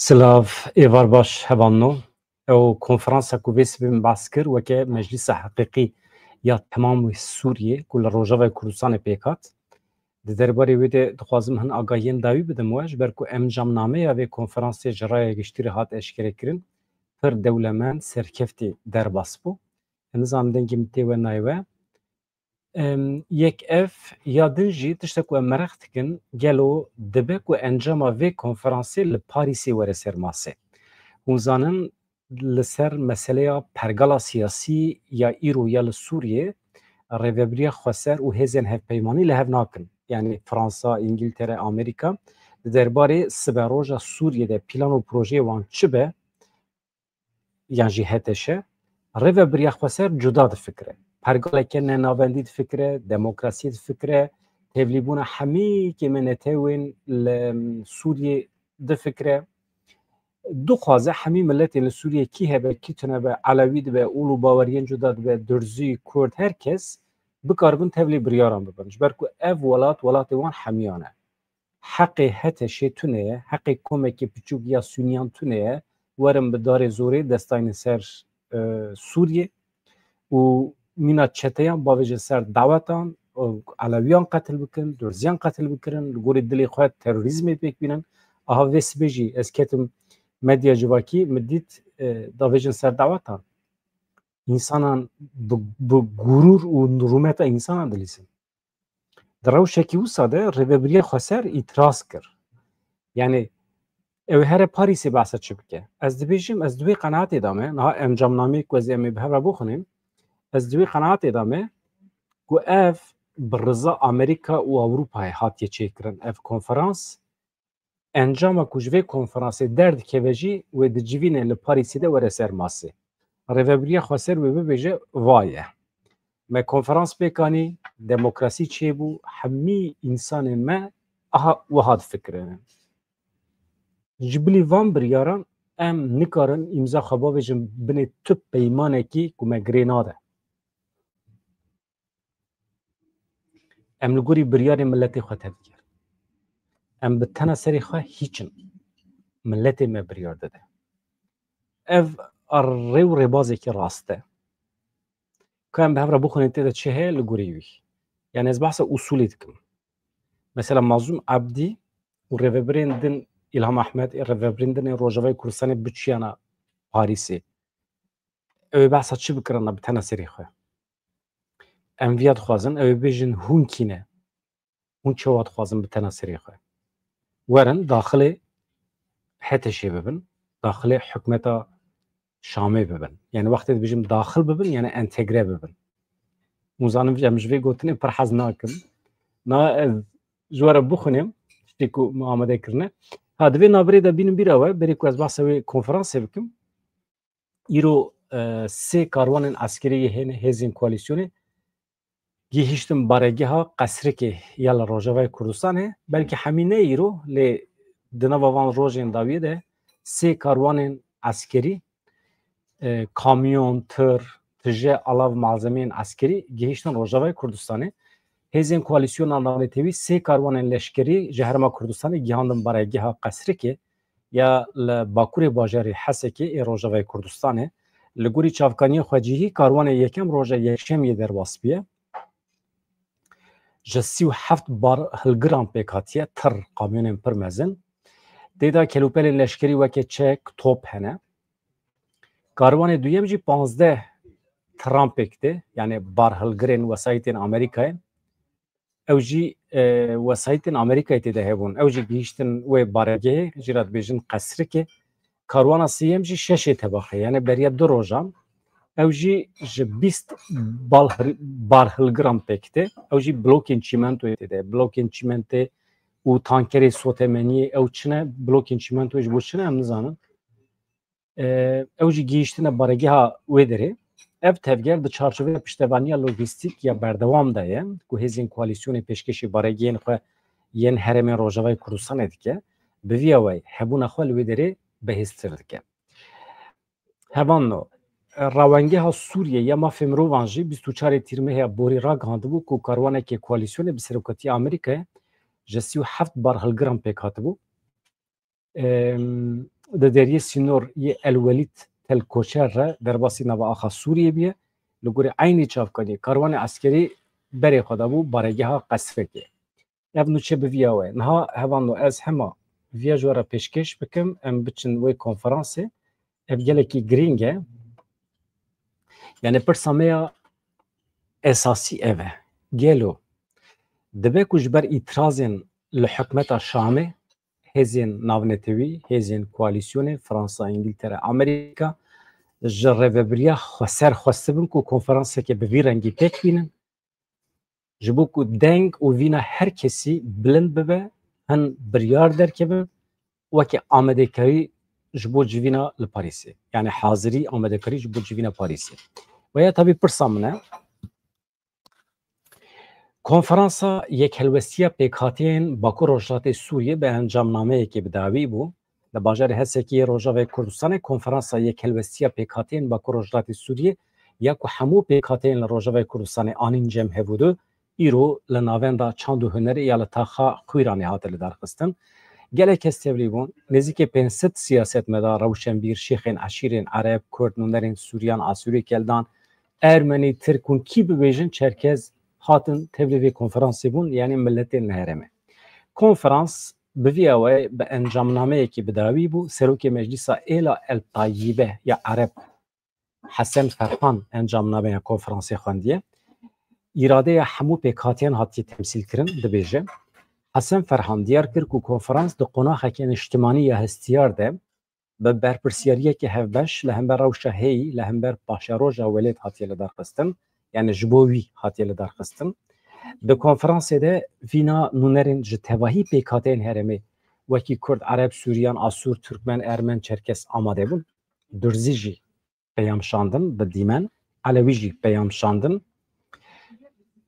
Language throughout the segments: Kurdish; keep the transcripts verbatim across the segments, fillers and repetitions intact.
Silav, êvar baş hevalno. Ew konferansa ku vê sibê min behs kir, weke meclîsa heqîqî ya temamê Sûriyê ku li Rojavayê Kurdistanê pêk hat. Di derbarê wê de dixwazim hin agahiyên dawî bidim we, ji ber ku encamnameya vê konferansê ji raya giştî re hat eşkerekirin, pir dewlemend, serkeftî derbas bû. Em nizanin dengê min tê we nayê we. Em, yek ev, ya din jî tiştek ku em mereq dikin, gelo dibe ku encama vê konferansê li Parîsê were ser masê? Hûn zanin, li ser meseleya pergala siyasî ya îro ya li Sûriyê, Rêvebiriya Xweser û hêzên hevpeymanî li hev nakin. Yanî Fransa, Îngiltere, Amerîka di derbarê siberoja Sûriyê de plan û projeyê wan çi be, yan jî H T Ş, Rêvebiriya Xweser cuda difikire. Pergaleke nenavendî difikire, demokrasiyê difikire, tevlîbûna hemî kêmenetewên li Sûriyê difikire. Dixwaze hemî miletên li Sûriyê kî hebe, kî tune be, Elewî dibe, ûl û baweriyên cuda dibe, Durzî, Kurd, her kes bikaribin tevlî biryaran bibin. Ji ber ku ev welat, welatê wan hemiyan e. Heqê H T Şê tune ye, heqê komekî piçûk ya Sûniyan tune ye, werin bi darê zorê destaynin ser, e, Sûriyê û mîna çeteyan bavêjin ser dawetan, û Elewiyan qetil bikin, Durziyan qetil bikirin, li gorî dilê xwe terorîzmê pêk bînin. Aha vê sibê jî ez ketim medya civakî, min dît, e, davêjin ser dawetan. Însanan bi, bi gurûr û rûmeta însanan dilîzin. Di rewşekî wisa de Rêvebiriya Xweser îtiraz kir. Yanî ew ê here Parîsê behsa çi bike? Ez dibêjim, ez di wê qenaetê de me, niha encamnameyê ku ez ê em ê bi hev re bixwînim, ez di wê qenaetê de me ku ev bi riza Amerîka û Ewropayê hatiye çêkirin. Ev konferans, encama ku ji vê konferansê derdikeve jî wê dicivîne li Parîsê de were ser masê. Rêvebiriya Xweser wê bibêje, va ye. Me konferans pêk anî, demokrasî çêbû, hemî însanên me aha wiha difikirinin. Ji bilî van biryaran em nikarin îmza xwe bavêjin binê tu peymanekî ku me girê nade. Em li gorî biryarên miletê xwe tevdigerin. Em bi tena serê xwe hîç in. Miletê me biryar dide. Ev rê û rêbazekî rast e. Ka em bi hev re bixwînin tê de çi heye li gorî wî. Yani ez behsa usulê dikim. Mesela Mazlûm Ebdî û rêvebirên din, Îlham Ehmed, ê rêvebirên din ên Rojavayê Kurdistanê biçiyana Parîsê. Ew ê behsa çi bikirana bi tena serê xwe? Em viya dixwazin, ew ê bêjin hûn kî ne? Hûn çawa dixwazin bi tena serê xwe? Werin daxilê H T Şê bibin, daxilê hikûmeta Şamê bibin. Yani wextê dibêjim daxil bibin, yani entegre bibin. Hûn zanin em ji vê gotinê pir hez nakin. Na ez ji we re bixwînim, tiştê ku min amade kirine. Ha, di vê nabirê de bînin bîra we, berê ku ez behsa wê konferansê bikim. Îro, e, sê karwanên eskerî yê hêne hêzên koalîsyonê gihîştin baregeha Qesrikê ya li Rojavayê Kurdistanê. Belkî hemî ne îro, lê di nava van rojên dawiyê de sê karwanên eskerî, e, kamyon, tir, tije, alav, malzemeyên eskerî gihîştin Rojavayê Kurdistanê. Hêzên koalîsyona navnetewî sê karwanên leşkerî ji Herêma Kurdistanê gihandin baregeha Qesrikê ya li bakurê bajarê Hesekê ê Rojavayê Kurdistanê. Li gorî çavkaniyên xwecihî, karwanê yekem roja Yekşemiyê derbas bûye. Ji sî û heft bar hilgiran pêk hatiye, tir, kamyonên pir mezin. Tê de kelûpelên leşkerî weke çek, top hene. Karwanê duyem jî panzdeh tiran pêk tê, yani bar hilgirên wesayîtên Amerîkayê. Ew jî, e, wesayîtên Amerîkayê tê de hebûn. Ew jî gihîştin wê baregehê, jê re dibêjin Qesrikê. Karwana sêyem jî şeşê tebaxê, yani beriya du rojan. Ew jî ji bîst bal hir-, bar hilgiran pêk tê. Ew jî blokên çîmentoyê tê de. Blokên çîmentê û tankerê sotemeniyê ew çi ne? Blokên çîmentoyê ji bo çi ne? Em nizanin. E, ew jî gihîştine baregeha wê derê. Ev tevger di çarçoveya piştevaniya lojîstîk ya berdewam de ye, ku hêzên koalîsyonê pêşkêşî baregehên xwe yên Herêmên Rojavayê Kurdistanê dike. Bi vî awayî hebûna xwe li wê derê bihêztir dike. Hevalno, rawengeha Sûriyê ya mafê mirovan jî bîst û çarê Tîrmehê ya borî ragihandibû ku karwanekê koalîsyonê bi serokatiya Amerîkayê ji sî û heft bar hilgiran pêk hatibû. Em, di deriyê sînor yê El Welîd Tel Koçer re derbasî nava axa Sûriyê bûye. Li gorî eynî çavkaniyê karwanê eskerî berê xwe dabû baregeha qesrekê. Ev nûçe bi viya we. Niha hevano ez hema viya ji we re pêşkêş bikim, em biçin wê konferansê. Ev gelekî girîng e. Yani pirsa me ya esasî ev e. Gelo dibe ku ji ber îtirazên li hikûmeta Şamê hêzên navnetewî, hêzên koalîsyonê, Fransa, Îngiltere, Amerîka ji rêvebiriya xweser xwestibin ku konferansekê bi vî rengî pêk bînin, ji bo ku deng û vîna her kesî bilind bibe, hin biryar derkevin, weke amadekarî ji bo civîna li Parîsê. Yani hazirî, amadekarî ji bo civîna Parîsê. Ve ya tabî pirsa min e. Konferansa Yekhelwestiya Pêkhateyên Bakur Rojhilatê Sûriyê bi encamnameyekê bi dawî bû. Li bajarê Hesekê yê Rojavayê Kurdistanê Konferansa Yekhelwestiya Pêkhateyên Bakur Rojhilatê Sûriyê ya ku hemû pêkhateyên li Rojavayê Kurdistanê anîn cem hevûdu, îro li Navenda Çand û Hunerê ya li taxa Xwîranê hate lidarxistin. Gelek kes tevlî bûn. Nêzîkê pênc sed siyasetmedar, rewşenbîr, şêxên eşîrên Ereb, Kurd, nûnerên Sûriyan, Asûrî, Keldan, Ermenî, Tirk hûn kî bibêjin, Çerkez hatin tevlî vê konferansê bûn, yanî miletên li herêmê. Konferans bi vî awayê bi encamnameyekî bi dawî bû. Serokê Meclîsa Êla El Tayibe ya Ereb Hesen Ferhan encamnameya konferansê xwendiye. Îradeya hemû pêkhateyên hatiye temsîlkirin, dibêje. Hesen Ferhan diyar kir ku konferans di qonaxeke niştimanî ya hestiyar de bi berpirsiyariyeke hevbeş li hember rewşa heyî, li hember paşeroja welêt hatiye lidarxistin, yani ji bo wî hatiye lidarxistin. Di konferansê de vîna nûnerên ji tevahî pêkhateyên herêmê wekî Kurd, Ereb, Sûriyan, Asûr, Tirkmen, Ermen, Çerkes amade bûn. Durzî jî peyam şandin bi dîmen, Elewî jî peyam şandin.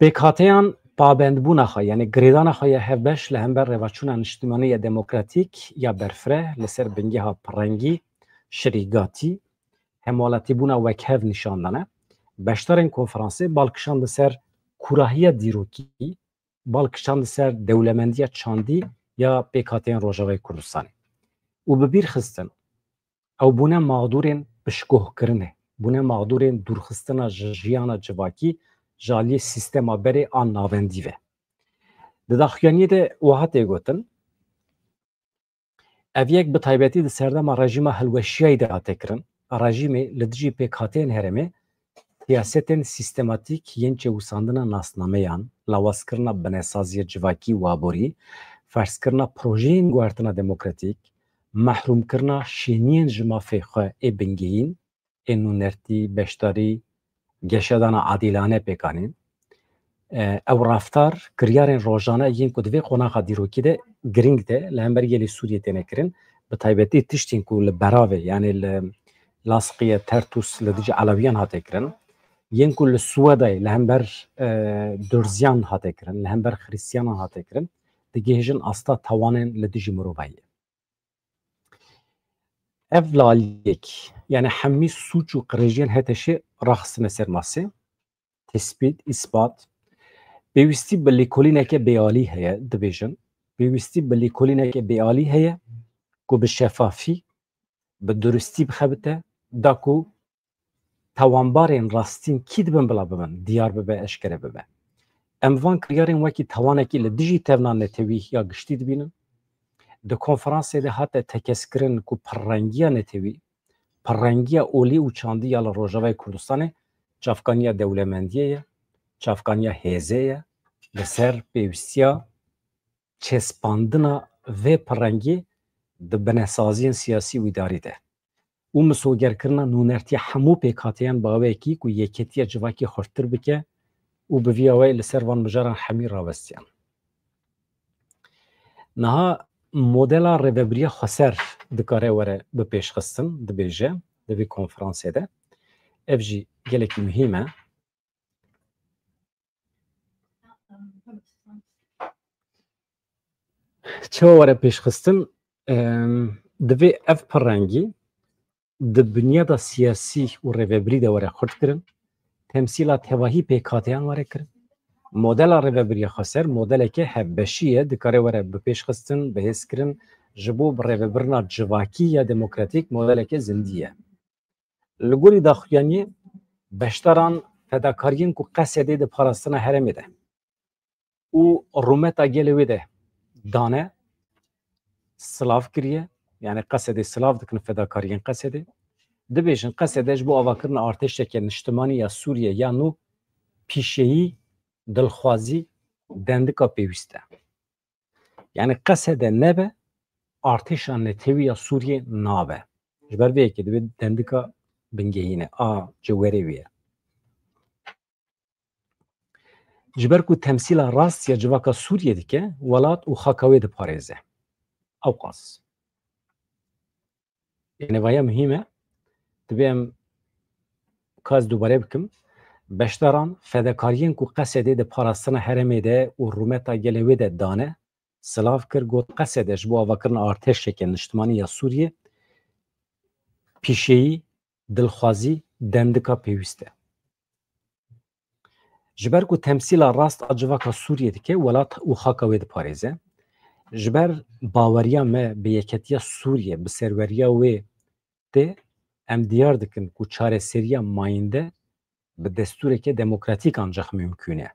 Pêkhateyan pabendbûna xwe, yani girêdana xwe ya hevbeş li hember rêvaçûna niştimanî ya demokratîk ya berfireh li ser bingeha pirrengî, şirîgatî, hemwelatîbûna wekhev nîşan dane. Beşdarên konferansê bal kişandin ser kûrahiya dîrokî, bal kişandin ser dewlemendiya çandî ya pêkhateyên Rojavayê Kurdistanê û bi bîr xistin ew bûne mexdûrên piştguhkirinê, bûne mexdûrên dûrxistina ji jiyana civakî ji aliyê sîstema berê a navendî ve. Di daxuyaniyê de wiha tê gotin, ev yek bi taybetî di serdema rejîma hilweşiyayî de hate kirin. Rejîmê li dijî pêkhateyên herêmê siyasetên sîstematîk yên çewisandina nasnameyan, lawazkirina binesaziya civakî û aborî, ferzkirina projeyên guhertina demokratîk, mehrûmkirina şêniyên ji mafê xwe ê bingehîn, ê nûnertî, beşdarî, geşedana adîlane pêk anîn. E, ew raftar, kiryarên rojane yên ku di vê qonaxa dîrokî de girîng de li hember gelê Sûriyê têne kirin, bi taybetî tiştên ku li Beravê, yanî li Lasqiye, Tertûs li dijî Elewiyan hate kirin, yên ku li Swedayê li hember, e, Durziyan hate kirin, li hember Xirîstiyanan hate kirin, digihêjin asta tawanên li dijî mirovahiyê. Ev li aliyek, yani hemî sûc û qirêjiyên HTŞê raxistine ser masê, tespît, îspat, pêwîstî bi lêkolîneke bêalî heye, dibêjin, pêwîstî bi lêkolîneke bêalî heye ku bi şefafî, bi durustî bixebite, da ku tawanbarên rastîn kî dibin bila bibin, diyar bibe, eşkere bibe. Em van kiryarên wekî tawanekî li dijî tevna netewî ya giştî dibînin. Di konferansê de hate tekezkirin ku pirrengiya netewî, pirrengiya olî û çandî ya li Rojavayê Kurdistanê çavkaniya dewlemendiyê ye, çavkaniya hêzê ye, li ser pêwîstiya çespandina vê pirrengî di binesaziyên siyasî û îdarî de û misogerkirina nûnertiya hemû pêkhateyan bi awayekî ku yeketiya civakê xurttir bike û bi vî awayî li ser van mijaran hemî rawestiyan. Niha modela rêvebiriya xweser dikare were bipêşxistin, dibêje di vê konferansê de. Ev jî gelekî muhîm e. Çawa were pêşxistin? Em, divê ev pirrengî di binyada siyasî û rêvebirî de were xurtkirin, temsîla tevahî pêkhateyan were kirin. Modela rêvebiriya xweser modeleke hevbeşî ye, dikare were bipêşxistin, bihêzkirin, ji bo birêvebirina civakî ya demokratîk modeleke zindî ye. Li gorî daxuyaniyê beşdaran fedakariyên ku Qesedê di parastina herêmê de û rûmeta gelê wê de dane, silav kiriye. Yani Qesedê silav dikin fedakariyên Qesedê. Dibêjin Qesede ji bo avakirina artêşeke niştimanî ya Sûriye ya nû pîşeyî, dilxwazî, dendika pêwîst e. Yani Qesede nebe, artêşa netewî ya Sûriyê nabe. Ji ber vê yekê divê dendika bingehîn e, a cewherê wê ye. Ji ber ku temsîla rast ya civaka Sûriyê dike, welat û xaka wê diparêze. Ewqas. Yanî vaya muhîm e. Divê em ka ez dubare bikim. Beşdaran fedakariyên ku Qesedê di parastina herêmê de û rûmeta gelê wê de dane, silav kir, got, Qesede ji bo avakirina artêşeke niştimanî ya Sûriyê pîşeyî, dilxwazî, dendika pêwîst e. Ji ber ku temsîla rast a civaka Sûriyê dike, welat û xaka wê diparêze. Ji ber baweriya me bi yeketiya Sûriyê, bi serweriya wê tê, em diyar dikin ku çareseriya mayînde bi destûreke demokratîk ancax mimkûn e.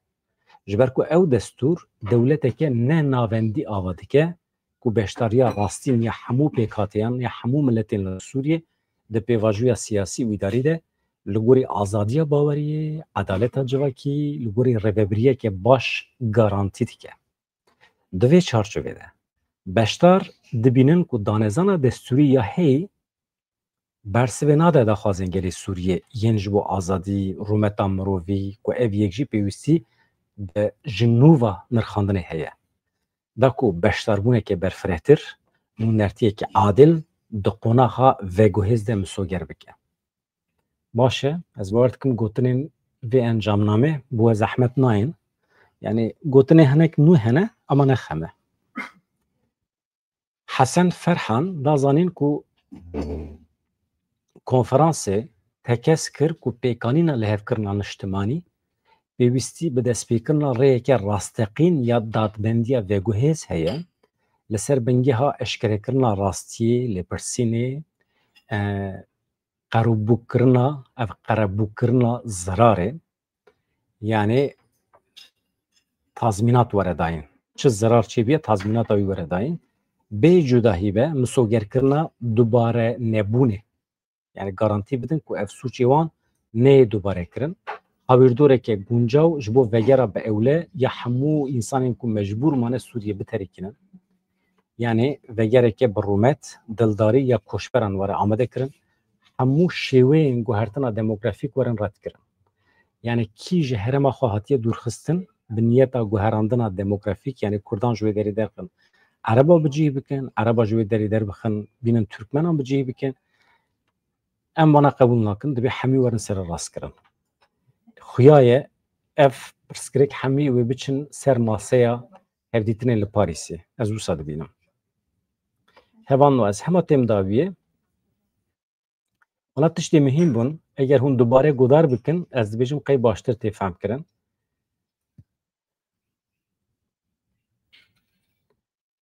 Ji ber ku ew destûr dewleteke ne navendî ava dike, ku beşdariya rastîn ya hemû pêkhateyan, ya hemû miletên li Sûriyê di pêvajoya siyasî û îdarî de li gorî azadiya baweriyê, edaleta civakî, li gorî rêvebiriyeke baş garantî dike. Di vê çarçovê de beşdar dibînin ku danezana destûrî ya heyî bersivê nade daxwazên gelê Sûriyê yên ji bo azadî, rûmeta mirovî, ku ev yek jî pêwîstî bi ji nû ve nirxandinê heye. Da ku beşdarbûneke berfirehtir û nertiyeke adil di qonaxa veguhêz de misoger bike. Baş e, ez bawer dikim gotinên vê encamnamê bo we zehmet nayên. Yani gotinê hinek nû hene, ama ne xem e. Hesen Ferhan da zanîn ku konferansê tekez kir ku pêkanîna lihevkirina niştimanî pêwîstî bi destpêkirina rêyeke rasteqîn ya dadbendiya veguhêz heye, li ser bingeha eşkerekirina rastiyê, lêpirsînê, e, qerebûkirina, ev qerebûkirina zirarê, yani tazmînat were dayîn. Çi zirar çêbûye, tazmînata wî were dayîn. Bê cudahî be, misogerkirina dubare nebûnê. Yani garantî bidin ku ev sûcê wan neyê dubare kirin. Hawîrdoreke guncaw ji bo vegera bi ewle ya hemû însanên ku mecbûr mane Sûriyê biterikînin. Yani vegereke bi rûmet, dildarî ya koçberan were amade kirin. Hemû şêweyên guhertina demografîk werin redkirin. Yani kî ji herêma xwe hatiye dûrxistin, bi niyeta guherandina demografîk, yani Kurdan ji wê derê derxin, Ereba bi cihî bikin, Ereba ji wê derê derbixin, bînin Türkmenan bi cihî bikin. Em vana qebûl nakin, divê hemî werin sererastkirin. Xuya ye ev pirsgirêk hemî wê biçin ser maseya hevdîtinê li Parîsê. Ez wisa dibînim. Hevalno, ez hema têm dawiyê. Wala tiştê muhîm bûn. Eger hûn dubare guhdar bikin, ez dibêjim qey baştir tê fehmkirin.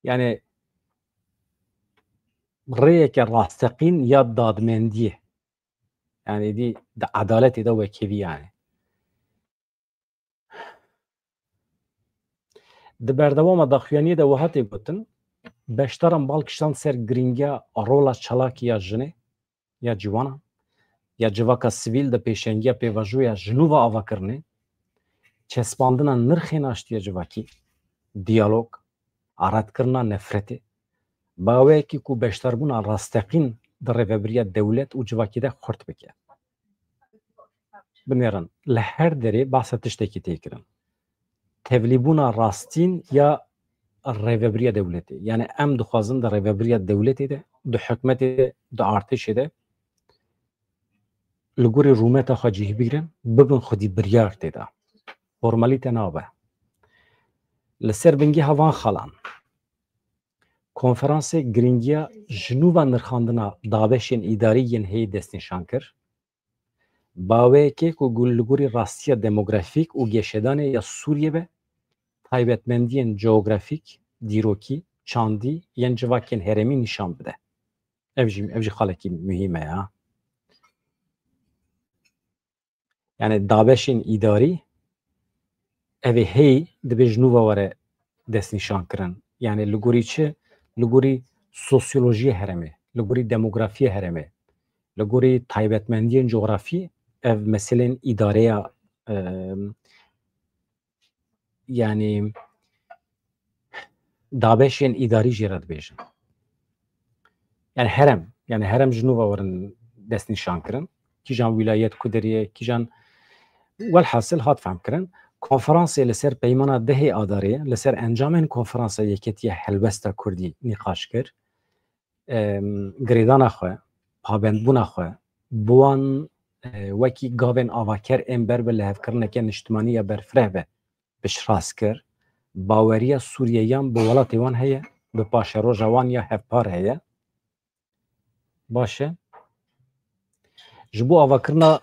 Yani rêyeke rasteqîn ya dadmendiyê. Yani dî di edaletê de wekevî yani. Di berdewama daxuyaniyê de wiha tê gotin, beşdaran bal kişand ser girîngiya rola çalakî ya jinê, ya ciwana, ya civaka sivîl di pêşengiya pêvajoya ji nû ve avakirinê, çespandina nirxên aştiya civakî, diyalog, redkirina nefretê, bi awayekî ku beşdarbûna rasteqîn di rêvebiriya dewlet û civakî de xurt bike. Binêrin, li her derê behsa tiştekî tê kirin. Tevlîbûna rastîn ya rêvebiriya dewletê. Yani em dixwazin di rêvebiriya dewletê de, di hikûmetê de, di artêşê de li gorî rûmeta xwe cih bigrin, bibin xwedî biryar tê de. Formalîte nabe. Li ser bingeha van xalan, konferansê girîngiya ji nû ve nirxandina dabeşên îdarî yên heyî destnîşan kir. Baweyekê ku gu-, li gorî rastiya demografîk û geşedanê ya Sûriyê be, taybetmendiyên coğrafîk, dîrokî, çandî yên civakên herêmî nîşan bide. Ev jî, ev jî xalekî muhîm e ya. Yani dabeşên îdarî ev ê hey dibe ji nû ve were destnîşan kirin. Yani li gorî çi? Li gorî sosyolojiyê herêmê, li gorî demografiyê herêmê, li gorî taybetmendiyên cografî ev meselên îdareya, e, yani dabeşên îdarî jê re dibêjin. Yani herem, yani herem ji nû ve werin destnîşan kirin. Kîjan wîlayet ku derê ye, kîjan, welhasil hat fehm kirin. Konferansê li ser peymana dehê Adarê, li ser encamên konferansa Yeketiya Helwesta Kurdî nîqaş kir. Em, girêdana xwe, pabendbûna xwe, bi wan, e, wekî gavên avaker ên ber bi lihevkirineke niştimanî ya berfireh be piştrast kir. Baweriya Sûriyeyan bi welatê wan heye, bi paşeroja wan ya hevpar heye. Baş e. Ji bo avakirina,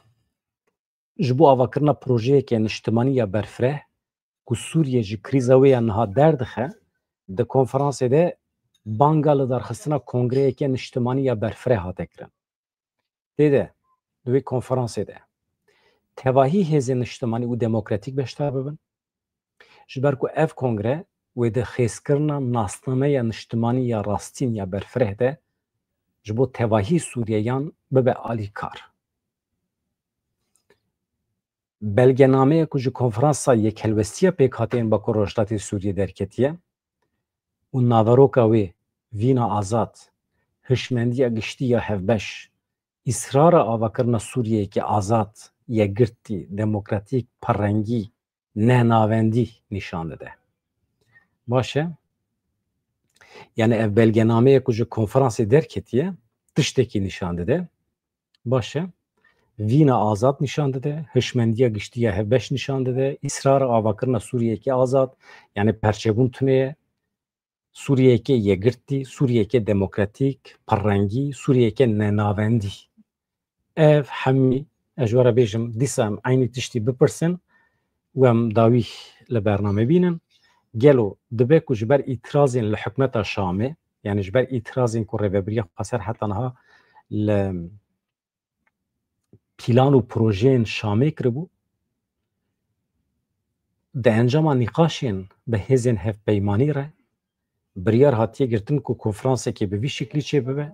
ji bo avakirina projeyeke niştimanî ya berfireh ku Sûriye ji krîza wê ya niha derdixe, di konferansê de banga lidarxistina kongreyeke niştimanî ya berfireh hate kirin. Tê de, di wê konferansê de tevahî hêzên niştimanî û demokratîk beşdar bibin. Ji ber ku ev kongre wê di xêzkirina nasnameya niştimanî ya rastîn ya berfireh de ji bo tevahî Sûriyeyan bibe alîkar. Belgenameya ku ji Konferansa Yekhelwestiya Pêkhateyên Bakur Rojhilatê Sûriyê derketiye û naveroka wê vîna azad, hişmendiya giştî ya hevbeş, îsrara avakirina Sûriyeyeke azad, yekgirtî, demokratîk, pirrengî, nenavendî nîşan dide. Baş e. Yani ev belgenameya ku ji konferansê derketiye tiştekî nîşan dide. Baş e. Vîna azad nîşan dide, hişmendiya giştî ya hevbeş nîşan dide, îsrara avakirina Sûriyeyeke azad, yani perçebûn tune ye, Sûriyeyeke yekgirtî, Sûriyeyeke demokratîk, pirrengî, Sûriyeyeke nenavendî. Ev hemî, ez ji we re bêjim, dîsa em eynî tiştî bipirsin û em dawî li bername bînin. Gelo dibe ku ji ber îtirazên li hikûmeta Şamê, yani ji ber îtirazên ku rêvebiriya Xweser heta niha li plan û projeyên Şamê kiribû, di encama nîqaşên bi hêzên hevpeymanî re biryar hatiye girtin ku konferansekê bi vî şiklî çêbibe.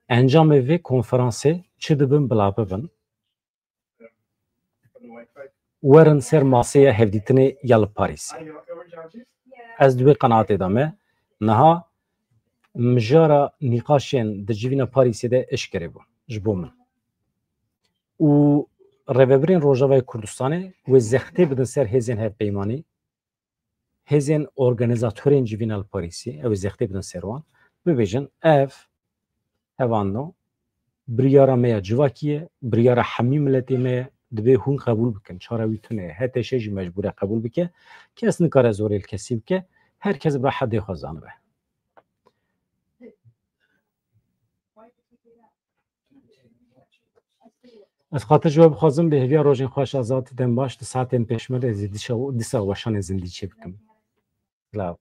Encamê vê konferansê çi dibin bila bibin, werin ser masaya hevdîtinê ya li Parîsê. Ez di wê qenaatê de me. Niha mijara nîqaşên di civîna Parîsê de eşkere bû ji bo min. Û rêvebirên Rojavayê Kurdistanê wê zextê bidin ser hêzên hevpeymanî, hêzên organîzatorên civîna li Parîsê, ew ê zextê bidin ser wan, bibêjin, ev hevano, biryara me ya civakî ye, biryara hemî miletê me ye, divê hûn qebûl bikin, çara wî tune ye, H T Ş jî mecbûr e qebûl bike, kes nikare zorê li kesî bike, her kes bi hedê xwe zanibe. Ez xatir ji we bixwazim, bi hêviya rojên xweş, azad, dem baş, di saetên pêş me de ez ê dîsa, dîsa weşanên zindî çê bikim. Silav.